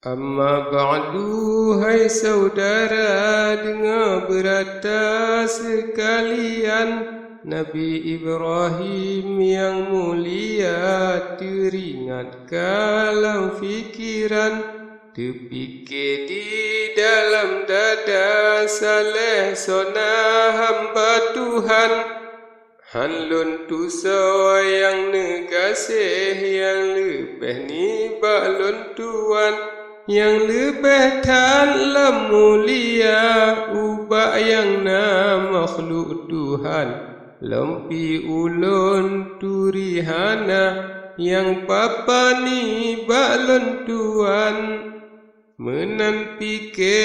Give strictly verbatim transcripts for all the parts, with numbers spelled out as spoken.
Amma ba'du, hai syedara, deungoe beurata seukalian, Nabi Ibrahim nyang mulia teuringat ka lam pikeran, teupike di dalam dada saleh sona hamba Tuhan. Hán lôn tusoe nyang neugaséh nyang leubeh nibak lôn tuan, nyang leubeh that lam mulia ubak nyang na makhluk Tuhan. Lom pih ulôn turi hana nyang papa nibak lôn tuan. Meunan pike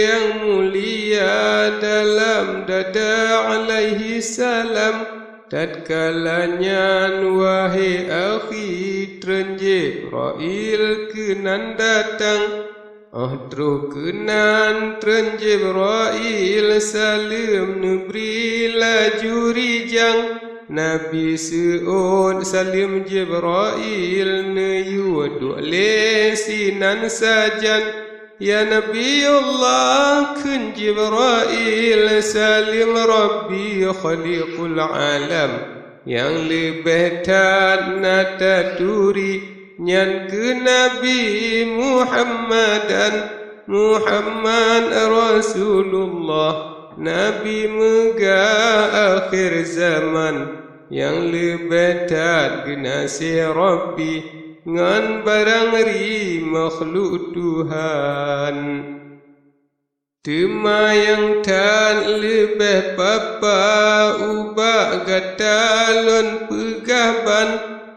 nyang mulia dalam dada alaihi salam, tatkala nyan, wahé akhi, treun Jibrail keunan datang. Óh troh keunan treun Jibrail, saleuem neubri laju rijang. Nabi seuôt saleuem Jibrail, neuyue duek lé sinan sajan. Ya Nabiullah, kheun Jibrail, saleuem Rabbi Khaliqul Alam, nyang leubeh that na taturi, nyan keuh Nabi Muhammadan, Muhammad Rasulullah, Nabi meugah akhé zaman, nyang leubeh that geunaséh Rabbi ngon barangri makhluk Tuhan. Teuma nyang that leubeh papa ubak gata lôn peugah ban,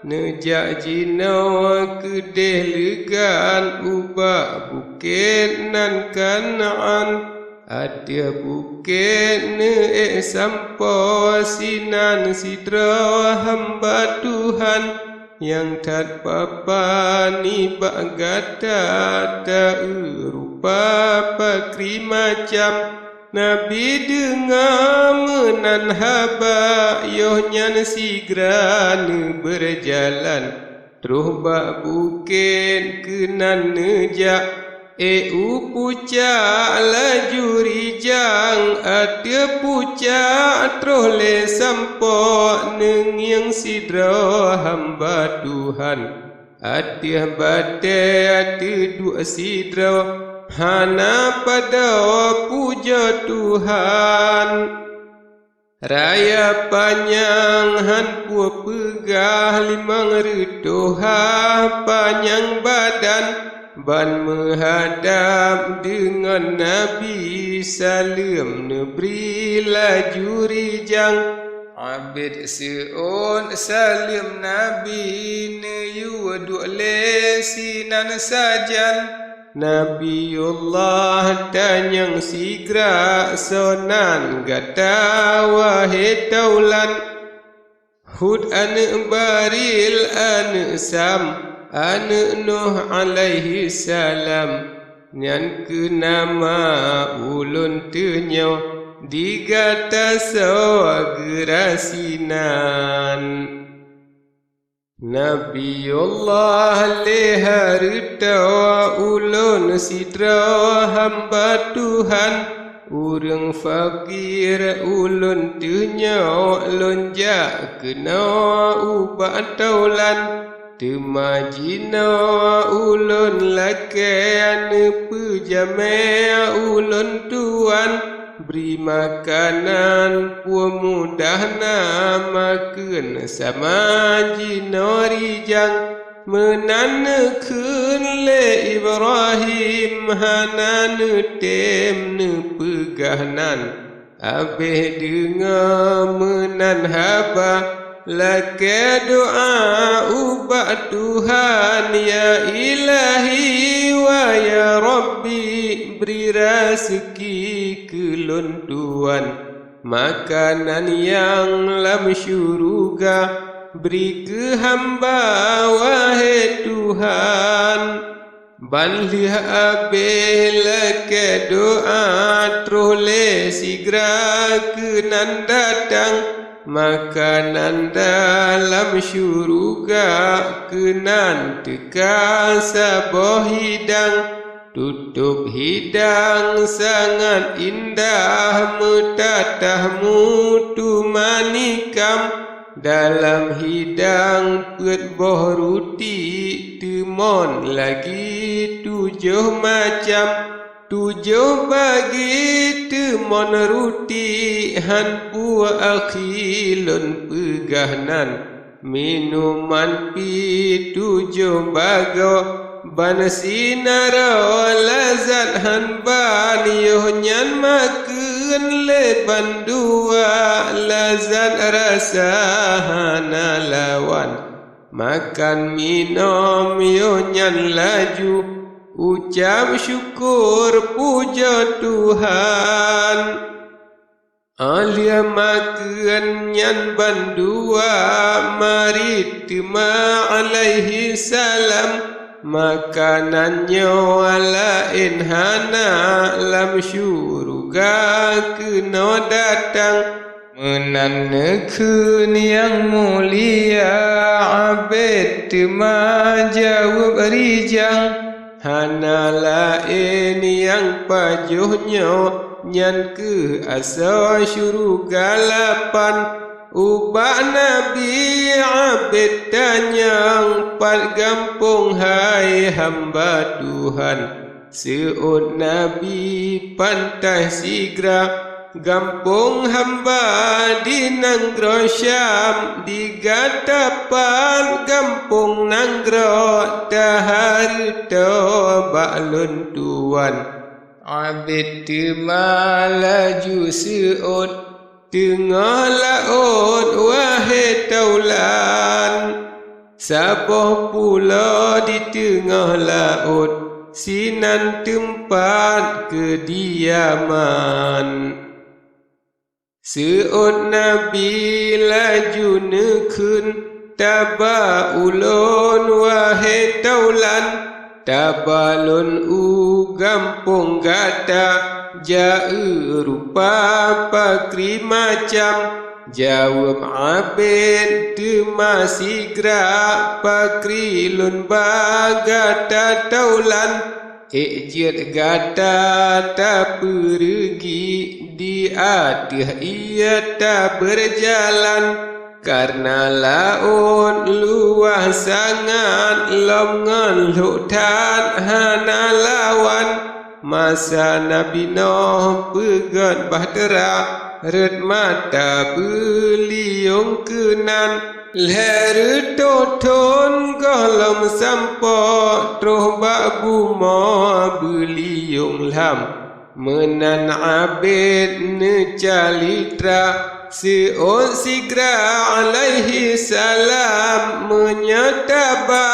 neujak jinoe keudeh leugan ubak bukét nan Kanaan. Ateueh bukét neuék sampoe sinan sidroe hamba Tuhan. Nyang that papa nibak gata ta-eu rupa pakri macam. Nabi deungoe meunan haba, yoh nyan sigra neubeurjalan, troh bak bukét keunan neujak. Ék u pucak laju rijang, ateueh pucak troh lé sampoe neungieng sidroe hamba Tuhan. Ateueh batée teuduek sidroe hana padub pujoe Tuhan. Raya panyang hán peue peugah, limong reutôh ha panyang badan, ban meuhadab deungon Nabi, saleuem neubri laju rijang. Abét seuôt saleuem Nabi, neuyue duek lé sinan sajan. Nabiullah tanyong sigra, soe nan gata, wahé taulan? Hud aneuëk Baril, aneuëk Sam, aneuëk Nuh alaihi salam. Nyan keuh nama ulôn teunyoe, di gata soe geura sinan. Nabiullah, lé ha reutôh ulôn sidroe hamba Tuhan, ureuëng fakir ulôn teunyoe, lôn jak keunoe ubak taulan. Teuma jinoe ulôn lakée neupeujamé ulôn tuan, bri makanan peue mudah na makheun sama jinoe rijang. Meunan neukheun lé Ibrahim, hana neutem neupeugah nan. Abéh deungoe meunan haba, lakée doá ubak Tuhan, "Ya Ilahi wa ya Rabbi, bri raseuki keu lôn tuan, makanan nyang lam syeuruga bri keu hamba, wahé Tuhan." Ban lheueh abéh lakée doá, troh lé sigra keunan datang, makanan dalam syeuruga keunan teuka saboh hidang. Tutôb hidang sangat indah, meutatah mutu manikam. Dalam hidang peuet boh ruti, teumon lagi tujoh macam. Tujoh bagi teumon ruti, han peue akhi lôn peugah nan. Minuman pi tujoh bagoe, ban sinaroe lazat han ban, yoh nyan makheun lé bandua, lazat rasa hana lawan. Makan minom yoh nyan laju, ucab syukur pujoe Tuhan. Óh lheueh makheun nyan bandua, marit teuma alaihi salam. Makanan nyoe laén hana, lam syuruga keunoe datang. Meunan neukheun nyang mulia, abet teuma jaweueb rijang. Hana laén nyang pajoh nyoe, nyan kheueh asoe syuruga lapan. Ubak Nabi abet tanyong, pat gampông hai hamba Tuhan. Seuôt Nabi pantai sigra, gampông hamba di nanggroe Syam. Di gata pat gampông nanggroe, tahareutoe bak lôn tuan. Abet teuma laju seuôt teungoh laôt, wahé taulan. Saboh pulo di teungoh laôt, sinan teumpat keudiaman. Seuôt Nabi laju neukheun, taba ulôn, wahé taulan. Taba lôn u gampông gata, jaeu rupa pakri macam. Jaweueb abet teuma sigra, pakri lôn ba gata taulan. Ék jeuet gata tapeureugi, di ateueh ié tabeurjalan. Kareuna laôt luwah sangat, lom ngon lhok that hana lawan. Masa Nabi Nuh peugét bahtera, rhot mata beuliyong keunan. Lhée reutôh thon gohlom sampoe, troh bak bumoe beuliyong lham. Meunan abet neucalitra, seuôt sigra alaihi salam. Meunyoe taba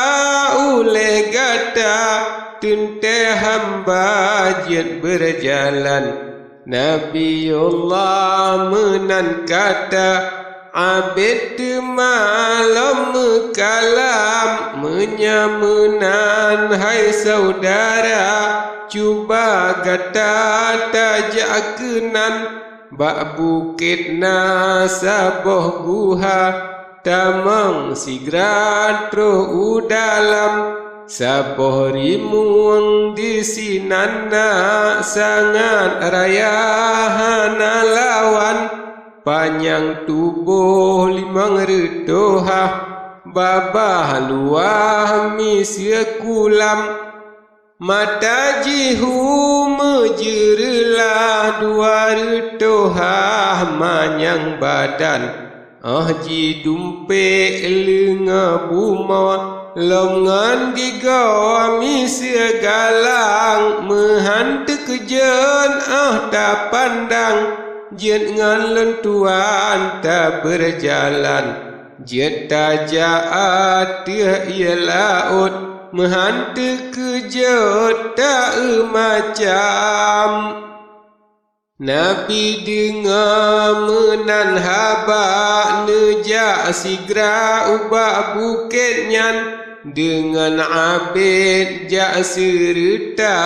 ulée gata, teuntée hamba jeuet beurjalan. Nabiullah meunan kata, abet teuma lom meukalam. Meunyoe meunan, hai syedara, cuba gata tajak keunan. Bak bukét na saboh guha, tamong sigra troh u dalam. Saboh rimueng disinan na, sangat raya hana lawan. Panyang tuboh limong reutôh ha, babah luwah miseue kulam. Mata jih hu meujeureulah, dua reutôh ha manyang badan. Óh jidumpék leungoe bumoe, lom ngon gigoe miseue galang. Meuhan teukeujot óh tapandang, jeuet ngon lôn tuan tabeurjalan. Jeuet tajak ateueh ié laôt, meuhan teukeujot taeu macam. Nabi deungoe meunan haba, neujak sigra ubak bukét nyan. Deungon abet jak seureuta,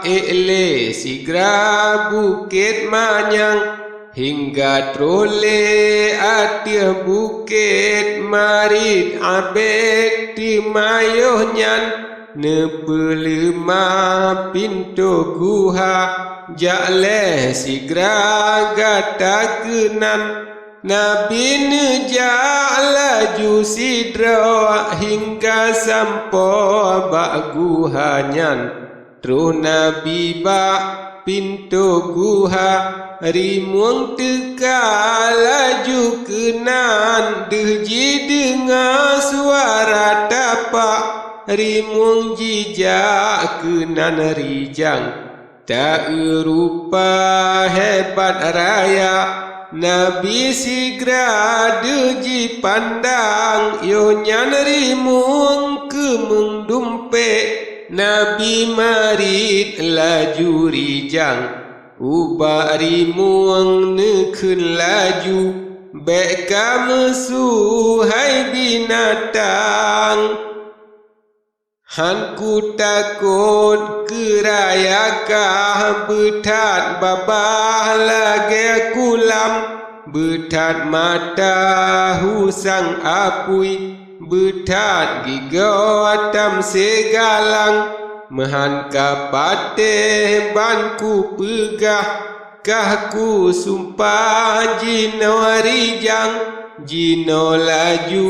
ék lé sigra bukét manyang. Hingga troh lé ateueh bukét, marit abet teuma yoh nyan. Neupeuleumah pintoe guha, jak lé sigra gata keunan. Nabi neujak laju sidroe hingga sampoe bak guha nyan. Troh Nabi bak pintoe guha, rimueng teuka laju keunan. Deuh jideungoe suara tapak, rimueng jijak keunan rijang. Ta-eu rupa hebat raya, Nabi sigra deuh jipandang. Yoh nyan rimueng keumeung dumpék, Nabi marit laju rijang. Ubak rimueng neukheun laju, bék ka meusu hai binatang. Han kutakot keu raya kah, beuthat babah lagée kulam, beuthat mata husang apui, beuthat gigoe tam sigalang. Meuhan ka patéh ban kupeugah, kah kusumpah jinoe rijang, jinoe laju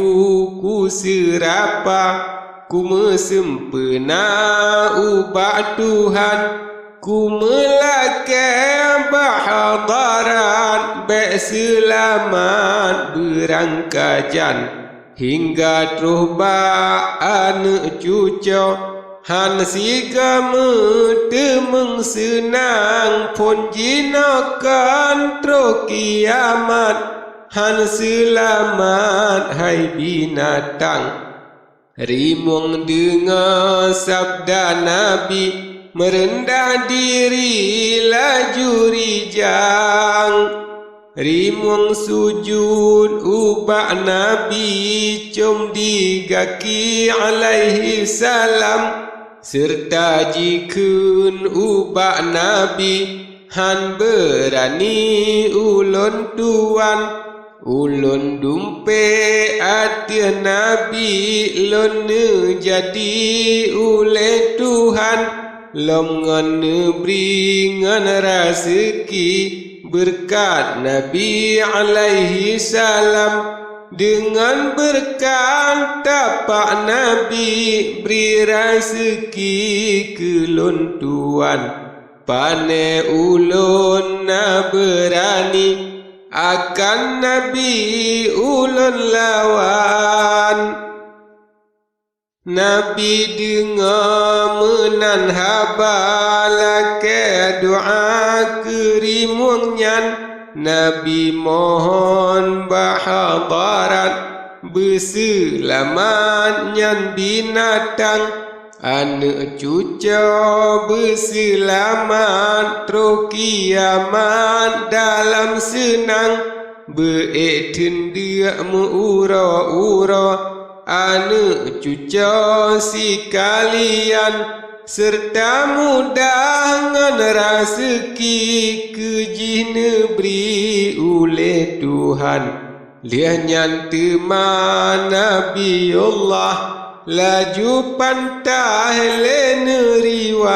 kuseurapa, kumeuseumpeuena ubak Tuhan, kumeulakée bak hadarat, bék seulamat beurangkajan. Hingga troh bak aneuëk cucoe, han sigoe meuteumeung seunang. Phon jinoe kon troh kiamat, han seulamat hai binatang. Rimueng deungoe sabda Nabi, meureundah diri laju rijang. Rimueng sujud ubak Nabi, com di gaki alaihi salam, seureuta jikheun ubak Nabi, "Han beurani ulôn, Tuan." Ulôn dumpék ateueh Nabi, lôn neujadi ulée Tuhan, lom ngon neubri ngon raseuki beureukat Nabi alaihi salam. Deungon beureukat tapak Nabi, bri raseuki keu lôn, Tuan. Pané ulôn na beurani, akan Nabi ulôn lawan. Nabi deungoe meunan haba, lakée doá keu rimueng nyan. Nabi mohon bak hadarat, beuseulamat nyan binatang. Aneuëk cucoe beuseulamat, troh kiamat dalam seunang. Beu-ék teundeuk meu-uroe-uroe, aneuëk cucoe sikalian, seureuta mudah ngon raseuki keu jih neubri ulée Tuhan. Lheueh nyan teuma Nabiullah laju pantaih lé neuriwang.